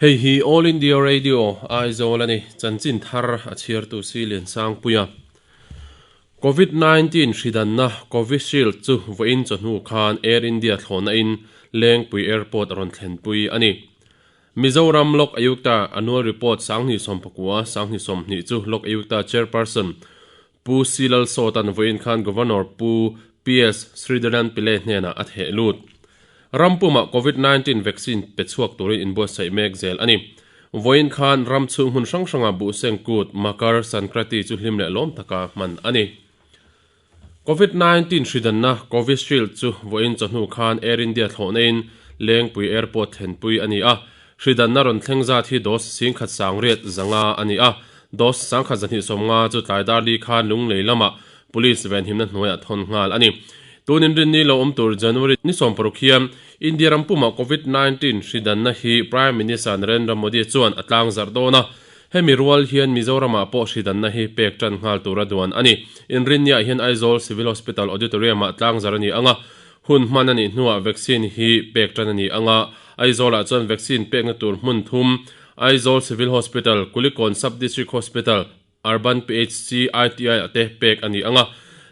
Hei hi All India Radio, Aizawl a ni. Chanchin thar a chhiartu si Liansangpuia. Covid 19 hridanna Covishield chu vawiin chawhnu khan Air India thlawhna in Lengpui Airport a rawn thlenpui a ni. Mizoram Lok Ayukta Annual Report 2019, 2020 chu Lok Ayukta Chairperson Pu C. Lalsawta'n vawiin khan Governor Pu PS Sridharan Pillai hnenah a theh lut. Ram pumah Covid 19 vaccine pe chhuak turin inbuatsaih mek zel a ni. Vawiin khan ram chhung hmun hrang hrangah buhseng kut, Makar Sankrati chu hlim leh lawm taka hman a ni. Covid 19 hridanna Covishield chu vawiin chawhnu khan Air India thlawhna in Lengpui Airport thlenpui a ni a. Hridanna rawn thleng zat hi dose 1850 a ni a. Dose 1250 chu tlai dar li khan Lunglei lamah Police venhimna hnuaiah thawn nghal a ni. Tun inrinni lo awm tur January ni 16 hian India ram pumah Covid 19 hridanna hi Prime Minister Narendra Modi chuan a tlangzarh dawn a. Hemi rual hian Mizoramah pawh hridanna hi pek tan nghal tura duan a ni. Inrinniah hian Aizawl Civil Hospital Auditorium-ah tlangzarh a ni ang a, hun hman a nih hnuah vaccine hi pek tan a ni ang a. Aizawlah chuan vaccine pekna tur hmun thum, Aizawl Civil Hospital, Kulikawn Sub-District Hospital, Urban PHC, ITI-ah te pek a ni ang a,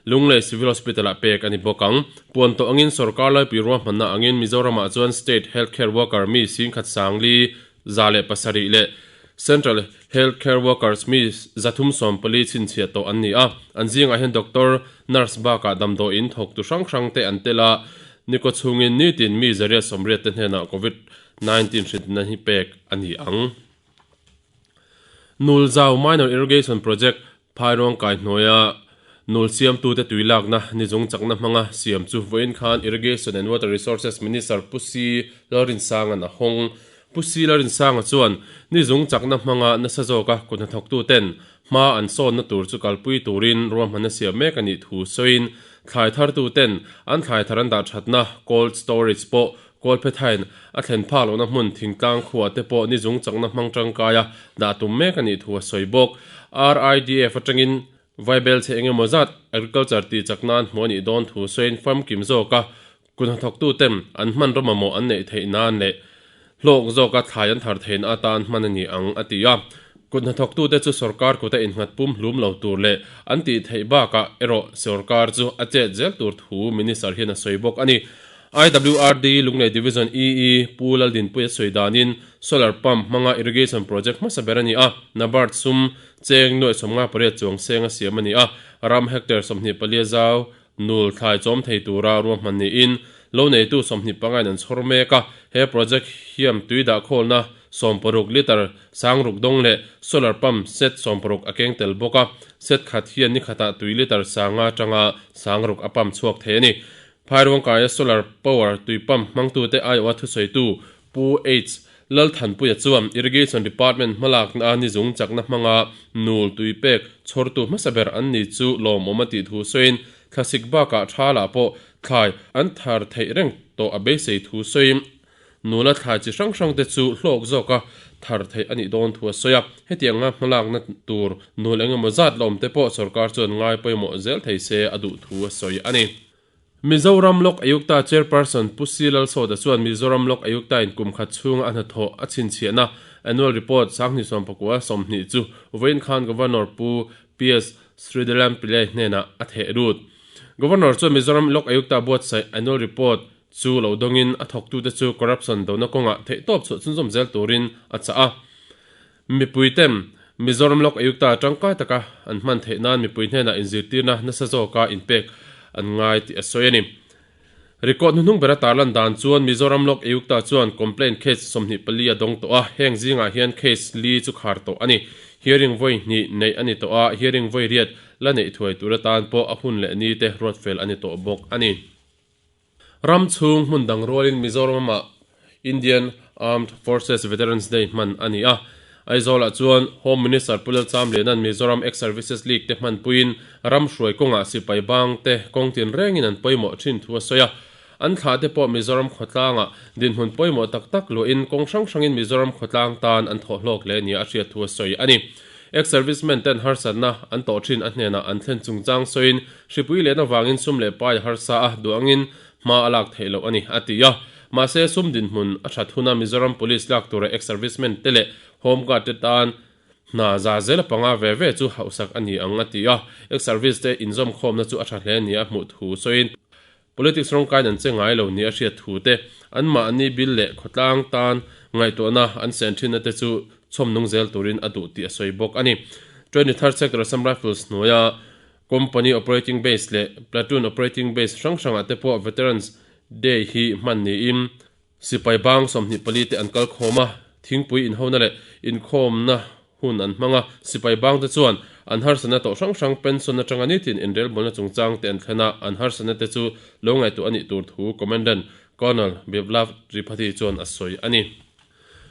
Lunglei Civil Hospital-ah pek a ni bawk ang. Puan tawh angin sorkar laipui ruahmanna angin Mizoramah chuan State Health Care Worker mi 17,107 leh Central Health Care Workers mi 340 chhinchhiah tawh an ni a. An zingah hian Doctor, Nurse bakah damdawiin thawktu hrang hrang te an tel a, nikaw chhungin nitin mi 180 te hnenah Covid 19 hritna hi pek a ni ang. Nulzau Minor Irrigation Project Phairuang kai hnuaia nul siamtute tui lakna ni zung chakna hmanga siam chu vawiin khan Irrigation and Water Resources Minister Pu Si Lalrinsanga'n a hawng. Pu Si Lalrinsanga chuan ni zung chakna hmanga nasa zawka kut hnathawktuten hma an sawnna tur chu kalpui turin ruahmanna siam mek a nih thu sawiin thlai thartuten an thlai thar an dah thatna cold storage pawh Kawlphethain a thlen phak lohna hmun thingtlang khuah te pawh ni zung chakna hmang tangkaia dah tum mek a nih thu a sawi bawk. RIDF atangin Vaibel chhe eng emaw zat agriculture tih chak nan hmuh a nih dawn thu sawiin famkim zawka kut hnathawktu ten an hmanraw mamawh an neih theih nan leh hlawk zawka thlai an thar theihna atan hman a ni ang a ti a. Kut hnathawktute chu sorkar kuta innghat pum hlum lo tur leh an tih theih bakah erawh sorkar chu a chet zel tur thu Minister hian a sawi bawk a ni. IWRD Lunglei Division EE Pu Laldinpuia sawi danin Solar Pump hmanga Irrigation Project hmasa ber a ni a, NABARD sum cheng nuaih 58 chuang seng a siam a ni a, ram hectare 24 zau nul thlai chawm thei tura ruahman niin lo neitu 25 in an chhawr mek a, he project hiam tui dahkhawlna 60 litre sangruk dawng leh solar pump set 60 a keng tel bawk a, set khat hian ni khatah tui litre sanga atanga sangruk a pump chhuak thei a ni. Phairuangkaia solar power tui pump hmangtute aiawha thusawitu Pu H. Lalthanpuia chuan Irrigation Department hmalakna a nizung chakna hmanga nul tui pek chhawrtu hmasa ber an ni chu lawmawm a tih thu sawiin thlasik bakah thalah pawh thlai an thar theih reng tawh a beisei thu sawiin Nula thlai chi hrang hrangte chu hlawk zawka thar theih a nih dawn thu a sawi a. Hetianga hmalakna tur nul eng emaw zat la awmte pawh sorkar chuan ngai pawimawh zel thei se a duh thu a sawi a ni. Mizoram Lok Ayukta Chairperson Pu Si Lalsawta chuan Mizoram Lok Ayukta in kum khat chhunga a hnathawh a chhinchhiahna Annual Report 2019 chu vawiin khan Governor Pu PS Sridharan Pillai hnenah a theh lut. Governor chuan Mizoram Lok Ayukta buatsaih Annual Report chu lo dawngin a thawktute chu corruption dona kawngah theihtawp chhuah chhunzawm zel turin a chah a. Mipuiten Mizoram Lok Ayukta tangkai taka an hman theih nan mipui hnenah inzirtirna nasa zawka inpek an ngai tih a sawi a ni. Record hnuhnung bera tarlan dan chuan Mizoram Lok Ayukta chuan complaint case 24 a dawng tawh a, heng zingah hian case li chu khar tawh a ni. Hearing vawi hnih neih a ni tawh a, hearing vawi riat la neih thuai tur atan pawh a hun leh ni te ruatfel a ni tawh bawk a ni. Ram chhung hmun dang rualin Mizoram-ah Indian Armed Forces Veterans Day hman a ni a. Aizawlah chuan Home Minister Pu Lalchamliana'n Mizoram Ex-Services League te hmanpuiin ram hruai kawngah sipai bang te kawng tinrengin an pawimawh thin thu a sawi a. An thlah te pawh Mizoram khawtlangah dinhmun pawimawh tak tak luahin kawng hrang hrangin Mizoram khawtlang tan an thawh hlawk hle nia a hriat thu a sawi a ni. Ex-servicemen ten harsatna an tawh thin a hnenah an thlen chungchang sawiin Hripui lehna vangin sum leh pai a harsa a, duh angin hma a lak theih loh a ni, a ti a. Mahse, sum dinhmun a that huna Mizoram Police lak tura ex-servicemen te leh Home Guard te tan hna za zela panga ve ve chu hauhsak a ni ang a ti a. Ex-service te inzawmkhawmna chu a tha hle nia hmuh thu sawiin Politics rawngkain an che ngai lo nia hriat thu te, anmahni bil leh khawtlang tan ngaihtuahna an sen thinna te chu chhawm nung zel turin a duh tih a sawi bawk a ni. 23rd Sector Assam Rifles hnuaia Company Operating Base leh Platoon Operating Base hrang hrangah te pawh Veterans Day hi hman niin Sipai bang 24 te an kal khawm a, thingpui inhona leh inkhawmna hun an hmang a, sipai bang te chuan an harsatna tawh hrang hrang pension atanga nitin inrelbawlna chungchang te an thlen a, an harsatna te chu lo ngaihtuah a nih tur thu Commandant Colonel Biplav Tripathi chuan a sawi a ni.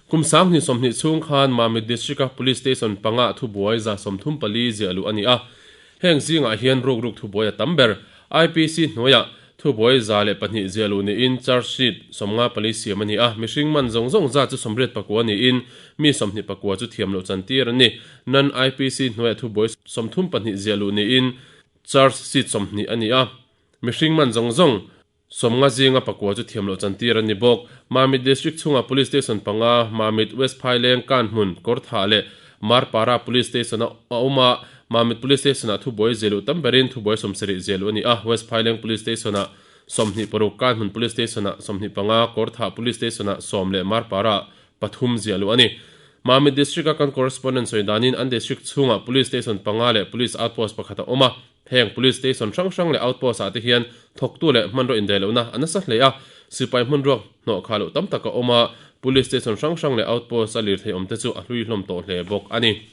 Kum 2020 chhung khan Mamit District-a Police Station panga thubuai 34 ziah luh a ni a, heng zingah hian rukruk thubuai a tam ber. IPC hnuaiah thubuai 102 ziah luh niin charge sheet 54 siam a ni a, mihring man zawng zawng zat chu 89 niin mi 29 chu thiam loh chantir an ni. Non IPC hnuaiah thubuai 32 ziah luh niin charge sheet 20 a ni a, mihring man zawng zawng 50 zinga pakua chu thiam loh chantir an ni bawk. Mamit District chhungah Police Station panga, Mamit, West Phaileng, Kanhmun, Kawrthah leh Marpara Police Station a awm a. Mamit Police Station-ah thubuai ziahluh tam berin thubuai 70 ziahluh a ni a, West Phaileng Police Station-ah 26, Kanhmun Police Station-ah 25, Kawrthah Police Station-ah 10 leh Marpara-ah pathum ziahluh a ni. Mamit District-a kan correspondent sawi danin an district chhungah Police Station panga leh Police Outpost pakhat a awm a. Heng Police Station hrang hrang leh Outpost ah te hian thawktu leh hmanraw indaihlohna a nasa hle a, sipai hmunruak hnawh khah loh tam tak a awm a, Police Station hrang hrang leh Outpost a lirthei awm te chu a hlui hlawm tawh hle bawk a ni.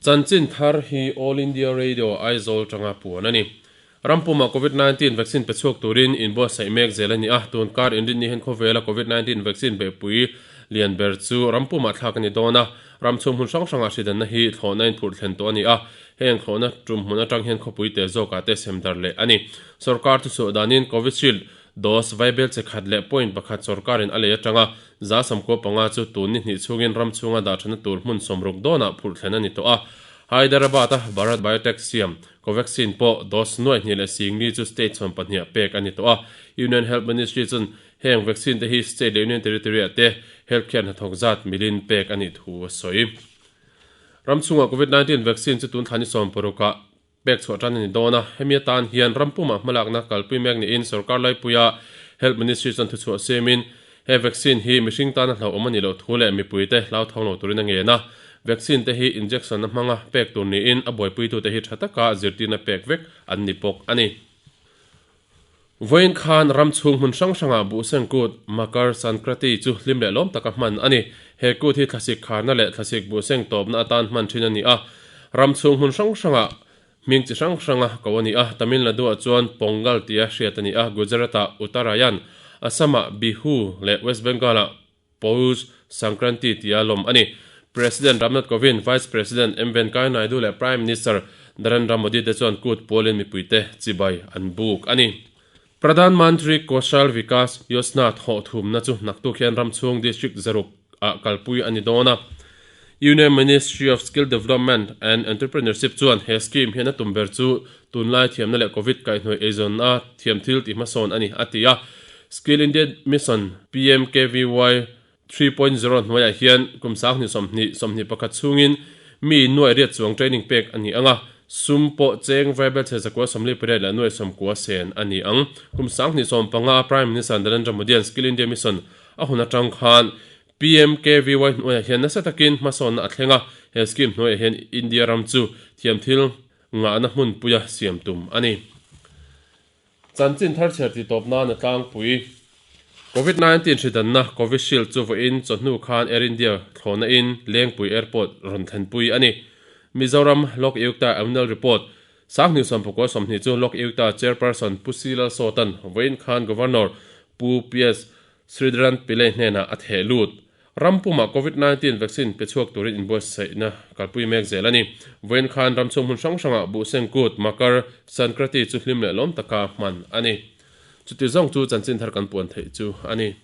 Chanchin thar hi All India Radio Aizawl tanga puan a ni. Rampuma Covid 19 vaccine pe chhuak turin inbuatsaih mek zel a ni a, tun kar inrinni hian khawvela Covid 19 vaccine beihpui lian ber chu rampumah thlak a ni dawn a, ram chhung hmun hrang hrangah hridanna hi thlawhna in phurh thlen tawh a ni a, heng thlawhna tum hmun atang hian khawpui te zawkah te sem dar leh a ni. Sorkar thuchhuah danin Covishield dose vaibel che khat leh point pakhat sorkarin a lei atanga 95% chu tun ni hnih chhungin ram chhunga dahthana tur hmun 60 dawnah phurh thlen a ni tawh a, Hyderabad-a Bharat Biotech siam Covaxin pawh dose nuai hnih leh singli chu state chhawn pahniha pek a ni tawh a. Union Health Ministry chuan heng vaccine te hi state leh union territory-ah te healthcare hnathawk zat milin pek a nih thu a sawi. Ram chhungah Covid 19 vaccine chu tun thla ni 16 ah pek chhuah tan a ni dawn a, hemi atan hian ram pumah hmalakna kalpui mek niin sorkar laipuia Health Ministry chuan thuchhuah siamin He vaccine hi mihring tana hlauhawm a nih loh thu leh mipuite hlauthawng lo turin a ngen a. Vaccine te hi injection a hmanga pek tur niin a buaipuitute hi tha taka zirtirna pek vek an ni bawk a ni. Vawiin khan ram chhung hmun hrang hrangah Buhseng Kut, Makar Sankrati, chu hlim leh lawm taka hman a ni. He kut hi thlasik kharna leh thlasik buhseng tawpna atan hman thin a ni a. Ram chhung hmun hrang hrangah hming chi hrang hranga ko a ni a, Tamil Nadu-ah chuan Pongal tia hriat a ni a, Gujarat-ah Uttarayan, Assam-ah Bihu leh West Bengal-ah Poush Sankranti tia lawm a ni. President Ramnath Kovind, Vice President M Venkaiah Naidu leh Prime Minister Narendra Modi te chuan kut pualin mipuite chibai an buk a ni. Pradhan Mantri Kaushal Vikas Yojana thawh thumna chu naktuk hian ram chhung district zaruk ah kalpui a ni dawn a. Union Ministry of Skill Development and Entrepreneurship chuan he scheme hian a tum ber chu tunlai thiamna leh Covid kaihhnawih eizawnna thiam thil tih hmasawn a ni, a ti a. Skill India Mission, PMKVY, 3.0 hnuaiah hian kum 2020, 21 chhungin mi nuai riat chuang training pek a ni ang a, sum pawh cheng vaibel chhe 148 leh nuai 90 sen a ni ang. Kum 2015 Prime Minister Narendra Modi-a'n Skill India Mission a hun atang khan PMKVY hnuaiah hian nasa takin hmasawnna a thleng a, he scheme hnuaiah hian India ram chu thiamthil ngahna hmunpuia siam tum a ni. Chanchin thar chher ti tawp nan a tlangpui. Covid 19 hridanna Covishield chu vawiin chawhnu khan Air India thlawhna in Lengpui Airport rawn thlenpui a ni. Mizoram Lok Ayukta Annual Report 2019 chu Lok Ayukta Chairperson Pu C Lalsawtan vawiin khan Governor Pu PS Sridharan Pillai hnenah a theh lut. Ram pumah Covid 19 vaccine pe chhuak turin inbuatsaihna kalpui mek zel a ni. Vawiin khan ram chhung hmun hrang hrangah Buhseng Kut, Makar Sankrati chu hlim leh lawm taka hman a ni. Chuti zawng chu chanchin thar kan puan theih chu a ni.